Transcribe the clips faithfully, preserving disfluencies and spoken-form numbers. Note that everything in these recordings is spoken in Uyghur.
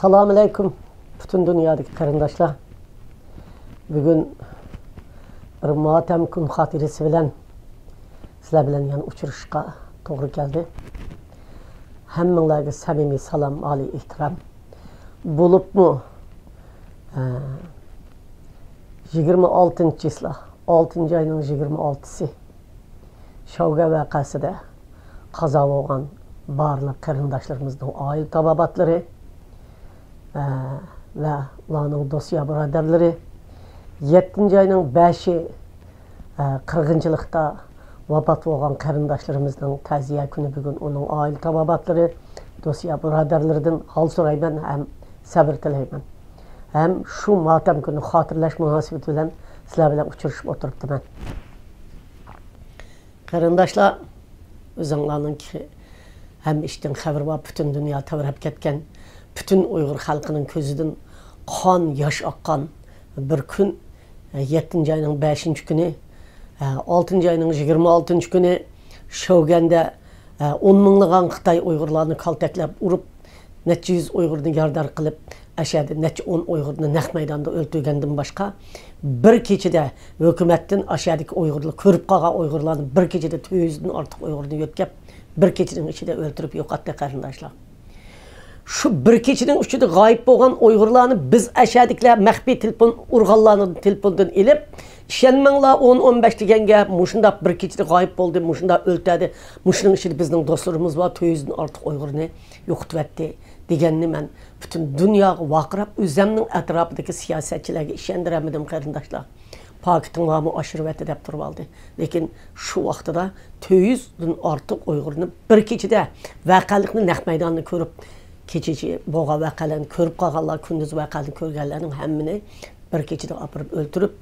سالام ئەلەيكۇم، پۈتۈن دۇنيادىكى قېرىنداشلار. بۈگۈن بىر ماتەم كۈن خاتىرىسى بىلەن سىلەر بىلەن يەنە ئۇچرىشىشقا توغرا كەلدى. ھەممىڭلارغا سەمىمىي سالام، ئالىي ئېھتىرام. بولۇپمۇ، ئە، يىگىرمە ئالتىنچى چىسلا، ئالتىنچى ئاينىڭ يىگىرمە ئالتىسى، شاۋگەن ۋەقەسىدە قازا بولغان بارلىق قېرىنداشلىرىمىزنىڭ ئائىلە تاۋابىئاتلىرى، ئە، ۋە ئۇلارنىڭ دوست يار بۇرادەرلىرى، يەتتىنچى ئاينىڭ بەشى، ئە، قىرغىنچىلىقتا ۋاپات بولغان قېرىنداشلىرىمىزنىڭ تەزىيە كۈنى بۈگۈن، ئۇنىڭ ئائىلە تاۋابىئاتلىرى، دوست يار بۇرادەرلىرىدىن ھال سورايمەن ھەم سەۋر تىلەيمەن. ھەم شۇ ماتەم كۈنى خاتىرىلەش مۇناسىۋىتى بىلەن سىلەر بىلەن ئۇچرىشىپ ئولتۇرۇپتىمەن. قېرىنداشلار، ئۆزۈڭلارنىڭ ھەممە ئىشتىن خەۋىرى بار، پۈتۈن دۇنيا تەۋرەپ كەتكەن، پۈتۈن ئۇيغۇر خەلقىنىڭ كۆزىدىن قان، ياش ئاققان بىر كۈن، يەتتىنچى ئاينىڭ بەشىنچى كۈنى، ئالتىنچى ئاينىڭ يىگىرمە ئالتىنچى كۈنى شوگەندە ئون مىڭلىغان خىتاي ئۇيغۇرلارنى كالتەكلەپ ئۇرۇپ، نەچچە يۈز ئۇيغۇرنى يارىدار قىلىپ، ئەشەدە نەچچە ئون ئۇيغۇرنى نەق مەيداندا ئۆلتۈرگەندىن باشقا، بىر كېچىدە ھۆكۈمەتتىن ئەشەدىكى ئۇيغۇرلار، كۆرۈپ قالغان ئۇيغۇرلارنى بىر كېچىدە تۆت يۈزدىن ئارتۇق ئۇيغۇرنى يۆتكەپ، بىر كېچىنىڭ ئىچىدە ئۆلتۈرۈپ يوقاتتى، قېرىنداشلار. شۇ بىر كېچىنىڭ ئىچىدە غايىب بولغان ئۇيغۇرلارنى بىز ئەشەدىكىلەر مەخپىي تېلېفون ئۇرغانلارنىڭ تېلېفوندىن ئېلىپ، ئىشەنمەڭلار، ئون، ئون بەش دېگەن گەپ، مۇشۇنداق بىر كېچىدە غايىب بولدى، مۇشۇنداق ئۆلتۈردى، مۇشۇنىڭ ئىچىدە بىزنىڭ دوستلىرىمىز بار، تۆت يۈزدىن ئارتۇق ئۇيغۇرنى يوقىتىۋەتتى دېگەننى مەن پۈتۈن دۇنياغا ۋارقىراپ، ئۆزەمنىڭ ئەتراپىدىكى سىياسەتچىلەرگە ئىشەندۈرەلمىدىم، قېرىنداشلار. پاكىتىڭ بارمۇ، ئاشۇرۇۋەتتى دەپ تۇرۇۋالدى. لېكىن شۇ ۋاقتىدا تۆت يۈزدىن ئارتۇق ئۇيغۇرنى بىر كېچىدە ۋەقەلىكنى نەق مەيداندا كۆرۈپ، كېچىچە بولغان ۋەقەلەرنى كۆرۈپ قالغانلار، كۈندۈز ۋەقەلەرنى كۆرگەنلەرنىڭ ھەممىنى بىر كېچىدە ئاپىرىپ ئۆلتۈرۈپ،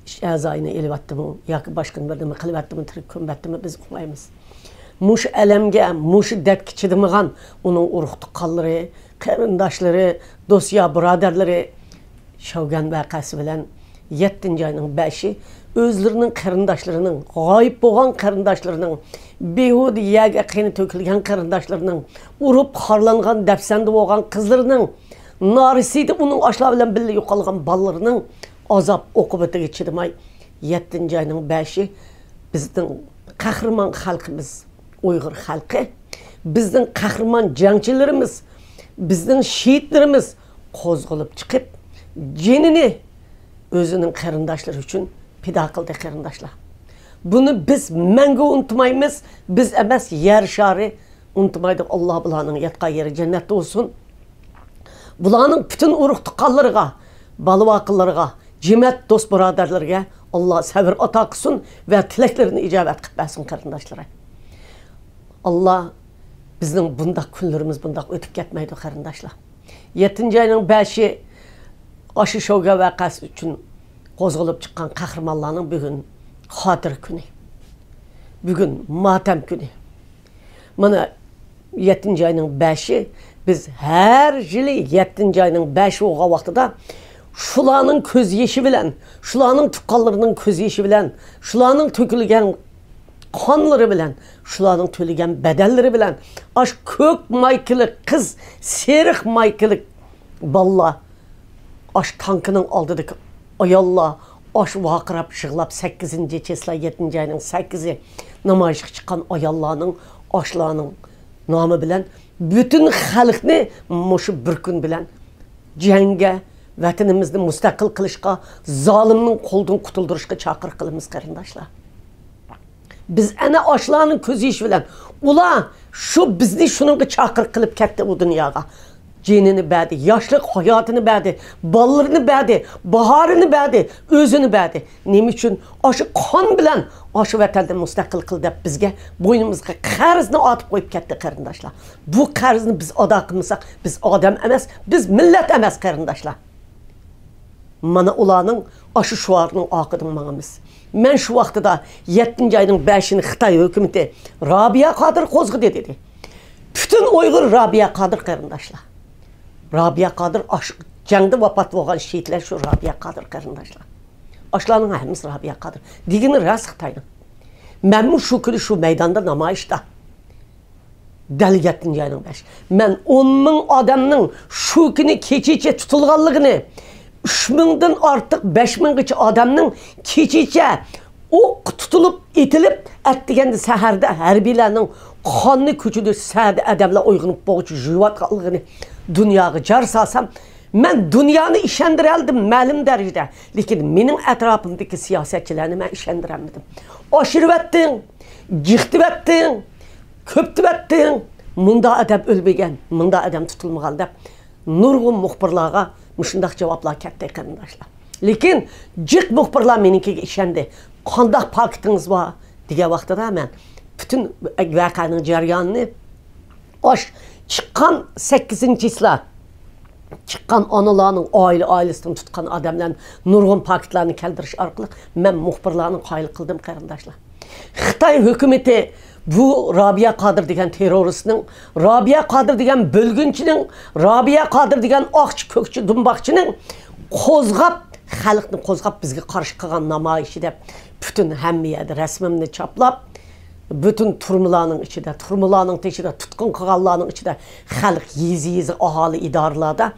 ئىچ ئەزايىنى ئېلىۋەتتىمۇ ياكى باشقا بىر نېمە قىلىۋەتتىمۇ، تىرىك كۆمۈۋەتتىمۇ، بىز ئۇقمايمىز. مۇشۇ ئەلەمگە، مۇشۇ دەردكە چىدىمىغان ئۇنىڭ ئۇرۇق تۇغقانلىرى، قېرىنداشلىرى، دوست يار بۇرادەرلىرى شوگەن ۋەقەسى بىلەن يەتتىنچى ئاينىڭ بەشى ئۆزلىرىنىڭ قېرىنداشلىرىنىڭ، غايىب بولغان قېرىنداشلىرىنىڭ، بىھۇدە يەرگە قېنى تۆكۈلگەن قېرىنداشلىرىنىڭ، ئۇرۇپ خارلانغان، دەپسەندە بولغان قىزلىرىنىڭ نارەسىدە، ئۇنىڭ ئاشۇلار بىلەن بىللە يوقالغان بالىلىرىنىڭ ئازاب ئوقۇبىتىگە چىدىماي، يەتتىنچى ئاينىڭ بەشى بىزنىڭ قەھرىمان خەلقىمىز، ئۇيغۇر خەلقى، بىزنىڭ قەھرىمان جەڭچىلىرىمىز، بىزنىڭ شېھىتلىرىمىز قوزغىلىپ چىقىپ، جېنىنى ئۆزىنىڭ قېرىنداشلىرى ئۈچۈن پىدا قىلدى، قېرىنداشلار. بۇنى بىز مەڭگۈ ئۇنتۇمايمىز. بىز ئەمەس، يەر شارى ئۇنتۇمايدۇ. ئاللا بۇلارنىڭ ياتقان يېرى جەننەتتە بولسۇن. بۇلارنىڭ پۈتۈن ئۇرۇق تۇغقانلىرىغا، بالا-ۋاقىلىرىغا، جىمەت دوست بۇرادەرلىرىگە ئاللا سەۋر ئاتا قىلسۇن ۋە تىلەكلىرىنى ئىجابەت قىلىپ بەرسۇن، قېرىنداشلىرى. ئاللا، بىزنىڭ بۇنداق كۈنلىرىمىز بۇنداق ئۆتۈپ كەتمەيدۇ، قېرىنداشلار. يەتتىنچى ئاينىڭ بەشى ئاشۇ شوگەن ۋەقەسى ئۈچۈن قوزغىلىپ چىققان قەھرىمانلارنىڭ بۈگۈن خاتىرە كۈنى. بۈگۈن ماتەم كۈنى. مانا، يەتتىنچى ئاينىڭ بەشى، بىز ھەر يىلى يەتتىنچى ئاينىڭ بەشى بولغان ۋاقتىدا شۇلارنىڭ كۆز يېشى بىلەن، شۇلارنىڭ تۇغقانلىرىنىڭ كۆز يېشى بىلەن، شۇلارنىڭ تۆكۈلگەن قانلىرى بىلەن، شۇلارنىڭ تۆلىگەن بەدەللىرى بىلەن، ئاشۇ كۆك مايكىلىق قىز، سېرىق مايكىلىق بالىلار، ئاشۇ تانكىنىڭ ئالدىدىكى ئاياللار، ئاشۇ ۋارقىراپ يىغلاپ، سەككىزىنچى چىسلا، يەتتىنچى ئاينىڭ سەككىزى نامايىشقا چىققان ئاياللارنىڭ، ئاشۇلارنىڭ نامى بىلەن پۈتۈن خەلقنى مۇشۇ بىر كۈن بىلەن جەڭگە، ۋەتىنىمىزنى مۇستەقىل قىلىشقا، زالىمنىڭ قولىدىن قۇتۇلدۇرۇشقا چاقىرىق قىلىمىز، قېرىنداشلار. بىز ئەنە ئاشۇلارنىڭ كۆز يېشى بىلەن، ئۇلار شۇ بىزنى شۇنىڭغا چاقىرىق قىلىپ كەتتى ئۇ دۇنياغا. جېنىنى بەردى، ياشلىق ھاياتىنى بەردى، بالىلىرىنى بەردى، باھارىنى بەردى، ئۆزىنى بەردى. نېمە ئۈچۈن؟ ئاشۇ قان بىلەن ئاشۇ ۋەتەننى مۇستەقىل قىل دەپ بىزگە بوينىمىزغا قەرزنى ئارتىپ قويۇپ كەتتى، قېرىنداشلار. بۇ قەرزنى بىز ئادا قىلمىساق، بىز ئادەم ئەمەس، بىز مىللەت ئەمەس، قېرىنداشلار. مانا ئۇلارنىڭ ئاشۇ شوئارىنىڭ ئارقىدىن ماڭىمىز. مەن شۇ ۋاقتىدا يەتتىنچى ئاينىڭ بەشىنى خىتاي ھۆكۈمىتى رابىيە قادىر قوزغىدى دېدى. پۈتۈن ئۇيغۇر رابىيە قادىر، قېرىنداشلار. رابىيە قادىر ئاشۇ جەڭدە ۋاپات بولغان شېھىتلەر شۇ رابىيە قادىر، قېرىنداشلار. ئاشۇلارنىڭ ھەممىسى رابىيە قادىر دېگىنى راست خىتاينىڭ. مەنمۇ شۇ كۈنى شۇ مەيداندا نامايىشتا. دەل يەتتىنچى ئاينىڭ بەشى. مەن ئون مىڭ ئادەمنىڭ شۇ كۈنى كېچىچە تۇتۇلغانلىقىنى، ئۈچ مىڭدىن ئارتۇق، بەش مىڭغىچە ئادەمنىڭ كېچىچە ئوققا تۇتۇلۇپ، ئېتىلىپ، ئەتىگەندە سەھەردە ھەربىيلەرنىڭ قاننى كۆچىدە سەھەردە ئادەملەر ئويغىنىپ بولغۇچە يۇيۇۋاتقانلىقىنى دۇنياغا جار سالسام، مەن دۇنيانى ئىشەندۈرەلىدىم مەلۇم دەرىجىدە. لېكىن مېنىڭ ئەتراپىمدىكى سىياسەتچىلەرنى مەن ئىشەندۈرەلمىدىم. ئاشۇرۇۋەتتىڭ، جىقتىۋەتتىڭ، كۆپتۈۋەتتىڭ، مۇندا ئادەم ئۆلمىگەن، مۇندا ئادەم تۇتۇلمىغان دەپ نۇرغۇن مۇخبىرلارغا مۇشۇنداق جاۋابلار كەتتى، قېرىنداشلار. لېكىن جىق مۇخبىرلار مېنىڭكىگە ئىشەندى. «قانداق پاكىتىڭىز بار؟» دېگەن ۋاقتىدا مەن پۈتۈن ۋەقەنىڭ جەريانىنى، ئاش چىققان سەككىزىنچى چىسلا چىققان ئانىلارنىڭ ئائىلە، ئائىلىسىدىن تۇتقان ئادەملەرنى نۇرغۇن پاكىتلارنى كەلتۈرۈش ئارقىلىق مەن مۇخبىرلارنى قايىل قىلدىم، قېرىنداشلار. خىتاي ھۆكۈمىتى بۇ رابىيە قادىر دېگەن تېررورىستنىڭ، رابىيە قادىر دېگەن بۆلگۈنچىنىڭ، رابىيە قادىر دېگەن ئاقچى كۆكچى دۇمباقچىنىڭ قوزغاپ، خەلقنى قوزغاپ، بىزگە قارشى قىلغان نامايىشى دەپ پۈتۈن ھەممە يەردە رەسىمىمنى چاپلاپ، پۈتۈن تۈرمىلەرنىڭ ئىچىدە، تۈرمىلەرنىڭ تېشىدا، تۇتقۇن قىلغانلارنىڭ ئىچىدە، خەلق يېزا-يېزا، ئاھالە ئىدارىلەردە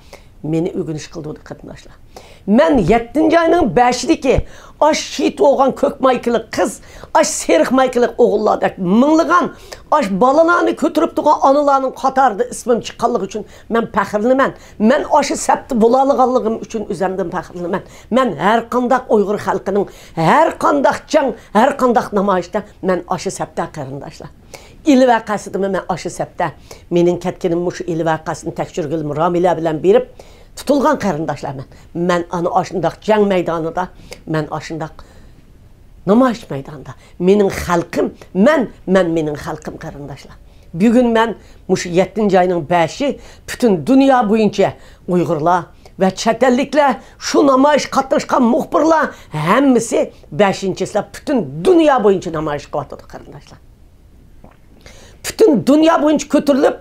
مېنى ئۆگىنىش قىلدۇردى، قېرىنداشلار. مەن يەتتىنچى ئاينىڭ بەشىدىكى ئاش شېھىت بولغان كۆك مايكىلىق قىز، ئاش سېرىق مايكىلىق ئوغۇللاردەك مىڭلىغان ئاش بالىلارنى كۆتۈرۈپ تۇرغان ئانىلارنىڭ قاتارىدا ئىسمىم چىققانلىقى ئۈچۈن مەن پەخىرلىنىمەن. مەن ئاشۇ سەپتە بولالىغانلىقىم ئۈچۈن ئۆزۈمدىن پەخىرلىنىمەن. مەن ھەر قانداق ئۇيغۇر خەلقىنىڭ، ھەر قانداق جەڭ، ھەر قانداق نامايىشتا مەن ئاشۇ سەپتە، قېرىنداشلار. ئىلى ۋەقەسىدىمۇ مەن ئاشۇ سەپتە. مېنىڭ كەتكىنىم مۇشۇ ئىلى ۋەقەسىنى تەكشۈرگىلىمۇ رامىلە بىلەن بېرىپ تۇتۇلغان، قېرىنداشلار، مەن. مەن ئانا ئاشۇنداق جەڭ مەيدانىدا، مەن ئاشۇنداق نامايىش مەيدانىدا. مېنىڭ خەلقىم مەن، مەن مېنىڭ خەلقىم، قېرىنداشلار. بۈگۈن مەن مۇشۇ يەتتىنچى ئاينىڭ بەشى پۈتۈن دۇنيا بويىچە ئۇيغۇرلار ۋە چەت ئەللىكلەر، شۇ نامايىشقا قاتناشقان مۇخبىرلار ھەممىسى بەشىنچى چىسلا پۈتۈن دۇنيا بويىچە نامايىش قىلىۋاتىدۇ، قېرىنداشلار. پۈتۈن دۇنيا بويىچە كۆتۈرۈلۈپ،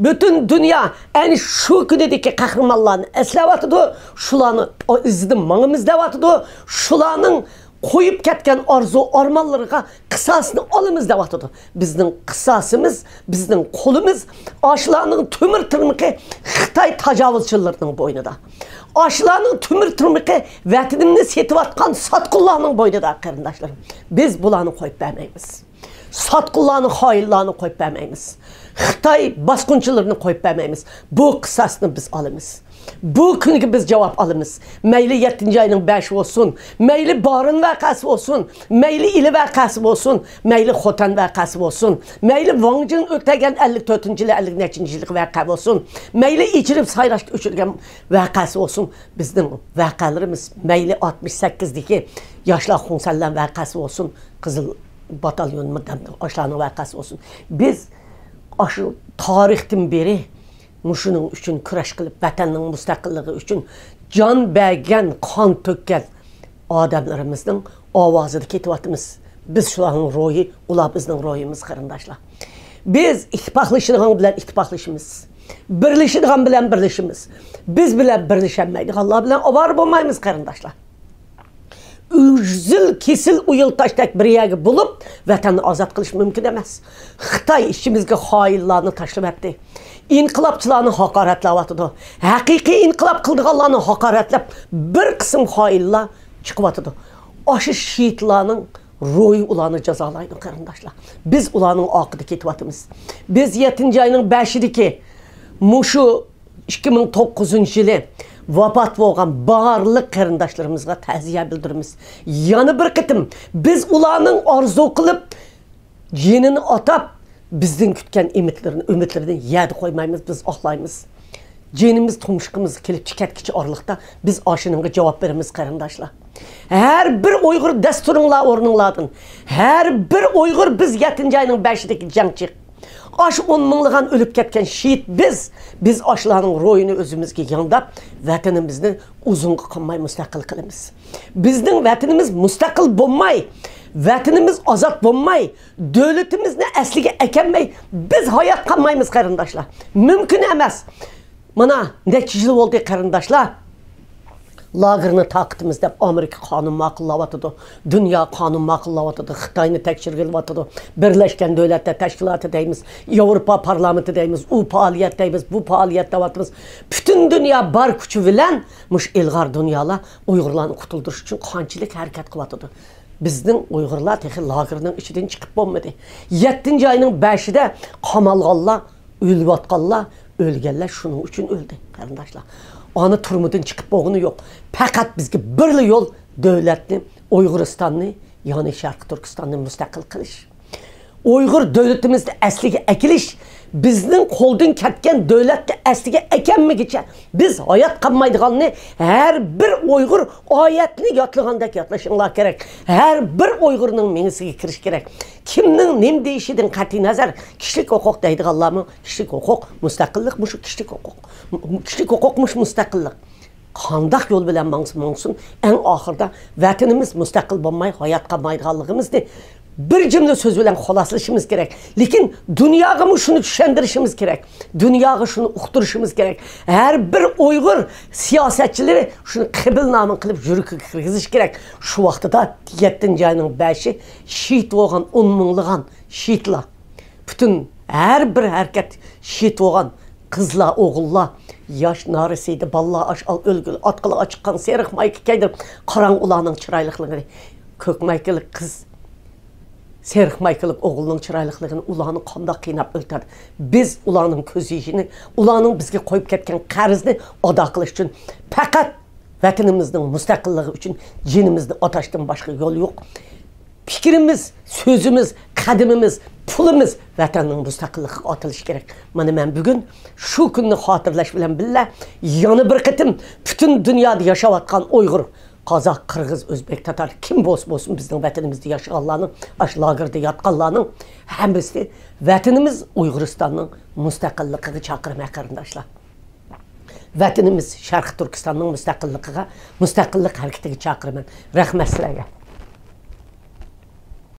پۈتۈن دۇنيا ئەنە شۇ كۈنىدىكى قەھرىمانلارنى ئەسلەۋاتىدۇ، شۇلارنى ئىزىدىن ماڭىمىز دەۋاتىدۇ، شۇلارنىڭ قويۇپ كەتكەن ئارزۇ ئارمانلىرىغا قىساسنى ئالىمىز دەۋاتىدۇ. بىزنىڭ قىساسىمىز، بىزنىڭ قولىمىز ئاشۇلارنىڭ تۆمۈر تىرمىقى خىتاي تاجاۋۇزچىلىرىنىڭ بوينىدا. ئاشۇلارنىڭ تۆمۈر تىرمىقى ۋەتىنىمنى سېتىۋاتقان ساتقۇنلارنىڭ بوينىدا، قېرىنداشلىرىم. بىز بۇلارنى قويۇپ بەرمەيمىز. ساتقۇنلارنى، خائىنلارنى قويۇپ بەرمەيمىز. خىتاي باسقۇنچىلىرىنى قويۇپ بەرمەيمىز. بۇ قىساسنى بىز ئالىمىز. بۇ كۈنگە بىز جاۋاب ئالىمىز. مەيلى يەتتىنچى ئاينىڭ بەشى بولسۇن، مەيلى بارىن ۋەقەسى بولسۇن، مەيلى ئىلى ۋەقەسى بولسۇن، مەيلى خوتەن ۋەقەسى بولسۇن، مەيلى ۋاڭ جىن ئۆتەگەن ئەللىك تۆتىنچى يىلى، ئەللىك نەچچىنچى يىللىق ۋەقە بولسۇن، مەيلى ئېچىلىپ سايراشقا ئۆچۈرگەن ۋەقەسى بولسۇن، بىزنىڭ ۋەقەلىرىمىز، مەيلى ئاتمىش سەككىزدىكى ياشلار خۇڭسەنلەن ۋەقەسى بولسۇن، قىزىل باتاليون ئاشۇلارنىڭ ۋەقەسى بولسۇن. بىز ئاشۇ تارىختىن بېرى مۇشۇنىڭ ئۈچۈن كۈرەش قىلىپ، ۋەتەننىڭ مۇستەقىللىقى ئۈچۈن جان بەرگەن، قان تۆككەن ئادەملىرىمىزنىڭ ئاۋازىدا كېتىۋاتىمىز. بىز شۇلارنىڭ روھى، ئۇلار بىزنىڭ روھىمىز، قېرىنداشلار. بىز ئىتتىپاقلىشىدىغان بىلەن ئىتتىپاقلىشىمىز. بىرلىشىدىغان بىلەن بىرلىشىمىز. بىز بىلەن بىرلىشەلمەيدىغانلار بىلەن ئاۋارە بولمايمىز، قېرىنداشلار. ئۈزۈل كېسىل ئۇيۇل تاشتەك بىر يەرگە بولۇپ، ۋەتەننى ئازاد قىلىش مۇمكىن ئەمەس. خىتاي ئىچىمىزگە خائىنلارنى تاشلىۋەتتى. ئىنقىلابچىلارنى ھاقارەتلەۋاتىدۇ. ھەقىقىي ئىنقىلاب قىلىدىغانلارنى ھاقارەتلەپ، بىر قىسىم خائىنلار چىقىۋاتىدۇ. ئاشۇ شېھىتلارنىڭ روھى ئۇلارنى جازالايدۇ، قېرىنداشلار. بىز ئۇلارنىڭ ئارقىدا كېتىۋاتىمىز. بىز يەتتىنچى ئاينىڭ بەشىدىكى مۇشۇ ئىككى مىڭ توققۇزىنچى يىلى ۋاپات بولغان بارلىق قېرىنداشلىرىمىزغا تەزىيە بىلدۈرىمىز. يەنە بىر قېتىم بىز ئۇلارنىڭ ئارزۇ قىلىپ، جېنىنى ئاتاپ، بىزدىن كۈتكەن ئۈمىدلىرىنى، ئۈمىدلىرىنى يەردە قويمايمىز، بىز ئاقلايمىز. جېنىمىز تۇمشۇقىمىزغا كېلىپ چىقكەتكىچە ئارىلىقتا بىز ئاشۇنىڭغا جاۋاب بېرىمىز، قېرىنداشلار. ھەر بىر ئۇيغۇر دەس تۇرۇڭلار ئورنۇڭلاردىن. ھەر بىر ئۇيغۇر بىز يەتتىنچى ئاينىڭ بەشىدىكى جەڭچى. ئاشۇ ئون مىڭلىغان ئۆلۈپ كەتكەن شېھىت بىز. بىز ئاشۇلارنىڭ روھىنى ئۆزىمىزگە ياڭداپ، ۋەتىنىمىزنى ئۇزۇنغا قالماي مۇستەقىل قىلىمىز. بىزنىڭ ۋەتىنىمىز مۇستەقىل بولماي، ۋەتىنىمىز ئازاد بولماي، دۆلىتىمىزنى ئەسلىگە ئەكەلمەي، بىز ھايات قالمايمىز، قېرىنداشلار. مۇمكىن ئەمەس. مانا، نەچچە يىل بولدى، قېرىنداشلار. لاگېرنى تارقىتىمىز دەپ ئامېرىكا قانۇن ماقۇللاۋاتىدۇ، دۇنيا قانۇن ماقۇللاۋاتىدۇ، خىتاينى تەكشۈرگىلىۋاتىدۇ، بىرلەشكەن دۆلەتلەر تەشكىلاتى دەيمىز، ياۋروپا پارلامېنتى دەيمىز، ئۇ پائالىيەت دەيمىز، بۇ پائالىيەت دەۋاتىمىز. پۈتۈن دۇنيا بار كۈچى بىلەن مۇشۇ ئىلغار دۇنيالار ئۇيغۇرلارنى قۇتۇلدۇرۇش ئۈچۈن قانچىلىك ھەرىكەت قىلىۋاتىدۇ. بىزنىڭ ئۇيغۇرلار تېخى لاگېرنىڭ ئىچىدىن چىقىپ بولمىدى. يەتتىنچى ئاينىڭ بەشىدە قامالغانلار، ئۆلۈۋاتقانلار، ئۆلگەنلەر شۇنىڭ ئۈچۈن ئۆلدى، قېرىنداشلار. ئانا تۈرمىدىن چىقىپ بولغىنى يوق. پەقەت بىزگە بىرلا يول، دۆلەتنى، ئۇيغۇرىستاننى، يەنى شەرقىي تۈركىستاننى مۇستەقىل قىلىش. ئۇيغۇر دۆلىتىمىزنى ئەسلىگە ئەكېلىش، بىزنىڭ قولدىن كەتكەن دۆلەتنى ئەسلىگە ئەكەلمىگىچە بىز ھايات قالمايدىغاننى ھەر بىر ئۇيغۇر ئايەتنى يادلىغاندەك يادلىشىڭلار كېرەك. ھەر بىر ئۇيغۇرنىڭ مېڭىسىگە كىرىشى كېرەك. كىمنىڭ نېمە دېيىشىدىن قەتئىي نەزەر، كىشىلىك ھوقۇق دەيدىغانلارمۇ، كىشىلىك ھوقۇق، مۇستەقىللىق مۇشۇ كىشىلىك ھوقۇق. كىشىلىك ھوقۇق مۇشۇ مۇستەقىللىق. قانداق يول بىلەن ماڭسا ماڭسۇن، ئەڭ ئاخىرىدا ۋەتىنىمىز مۇستەقىل بولماي ھايات قالمايدىغانلىقىمىزنى بىر جۈملە سۆز بىلەن خۇلاسىلىشىمىز كېرەك. لېكىن دۇنياغىمۇ شۇنى چۈشەندۈرۈشىمىز كېرەك. دۇنياغا شۇنى ئۇقتۇرۇشىمىز كېرەك. ھەر بىر ئۇيغۇر سىياسەتچىلىرى شۇنى قېبىلنامە قىلىپ يۈرىكىگە كىرگۈزۈشى كېرەك. شۇ ۋاقتىدا يەتتىنچى ئاينىڭ بەشى شېھىت بولغان ئون مىڭلىغان شېھىتلار. پۈتۈن ھەر بىر ھەرىكەت شېھىت بولغان قىزلار، ئوغۇللار، ياش نارەسىدە بالىلار، ئاش ئال ئۆلگۈل، ئاتقىلى ئاچىققان سېرىق مايكا كىيدۈرۈپ، قاراڭ ئۇلارنىڭ چىرايلىقلىقىنى. كۆك مايكىلىق قىز سېرىق مايكىلىق ئوغۇلنىڭ چىرايلىقلىقىنى، ئۇلارنى قانداق قىيناپ ئۆلتۈردى. بىز ئۇلارنىڭ كۆز يېشىنى، ئۇلارنىڭ بىزگە قويۇپ كەتكەن قەرزىنى ئادا قىلىش ئۈچۈن پەقەت ۋەتىنىمىزنىڭ مۇستەقىللىقى ئۈچۈن جېنىمىزنى ئاتاشتىن باشقا يول يوق. پىكرىمىز، سۆزىمىز، قەدىمىمىز، پۇلىمىز ۋەتەننىڭ مۇستەقىللىقىغا ئاتىلىشى كېرەك. مانا مەن بۈگۈن شۇ كۈننى خاتىرىلەش بىلەن بىللە يەنە بىر قېتىم پۈتۈن دۇنيادا ياشاۋاتقان ئۇيغۇر، قازاق، قىرغىز، ئۆزبېك، تاتار كىم بولسا بولسۇن، بىزنىڭ ۋەتىنىمىزدە ياشىغانلارنىڭ، ئاشۇ لاگېردا ياتقانلارنىڭ ھەممىسى ۋەتىنىمىز ئۇيغۇرىستاننىڭ مۇستەقىللىقىغا چاقىرىمەن، قېرىنداشلار. ۋەتىنىمىز شەرقىي تۈركىستاننىڭ مۇستەقىللىقىغا، مۇستەقىللىق ھەرىكىتىگە چاقىرىمەن. رەھمەت سىلەرگە.